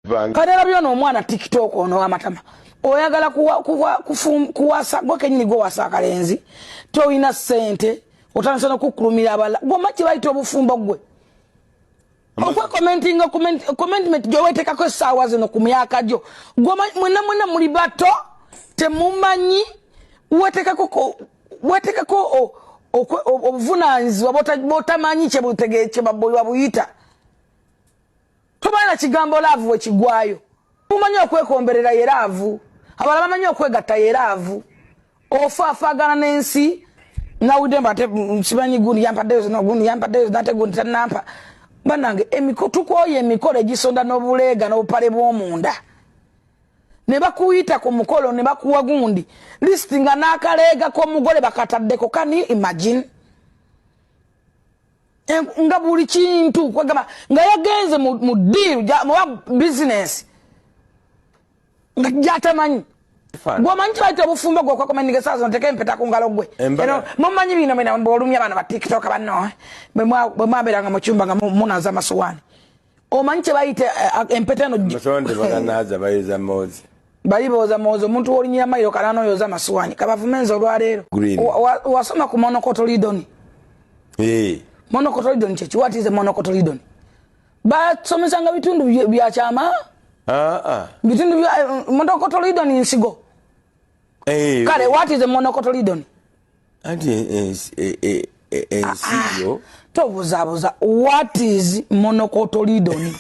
Kati byona omwana TikTok ono wamatama oyagala kuwasa gwe kenyini gwe wasa akalenzi, tolina ssente, otandise nokukulumira abalala. Gwoma kyebayita obufumbo, gwe okwekomentinga commitment gyowetekako essaawa zino ku myaka gyo. Mwena mwena muli bato, temumanyi. Wetekako obuvunanyizibwa bwotamanyi kyebabuyita. Tomanyi na kigambo love wekigwayo. Mumanyi okwekomberera ye love, abalala bamanyi okwegatta ye love. Ofaafaagana n'ensi nawudde mbu ate simanyi gundi yampaddeyo zino, gundi yampaddeyo zino, ate gundi tanampa. Banange, tukooye emikolo egisonda n'obuleega n'obupale bw'omunda ne bakuyita ku mukolo ne bakuwa gundi list nga n'akaleega k'omugole bakataddeko. Can you imagine? Nga buli kintu kwegamba nga yagenze mu deal muba bizinesi nga gyatamanyi. Gwomanyi kibayita obufumbo? Gwe okwakomendiga saa zino, teka empeta ku ngalo gwe. Mumanyi bino bino bwolumya abaana ba TikTok banno bwe mwabeeranga mu cyumba nga munaza amasuwaani. Omanyi kyebayita empeta eno? Bali booza moozi. Omuntu wolinyira mayiro kanaana oyoza amasuwaani, kabavumenza olwaleero. Wasoma ku monocotyledon? Monocotyledon kyeki? What is a monocotyledon? Basomesanga bitundu byakyama. Bitundu bya monocotyledon nsigo. Kale, what is a monocotyledon? Anti ensigo. Tobuzaabuza. What is monocotyledon?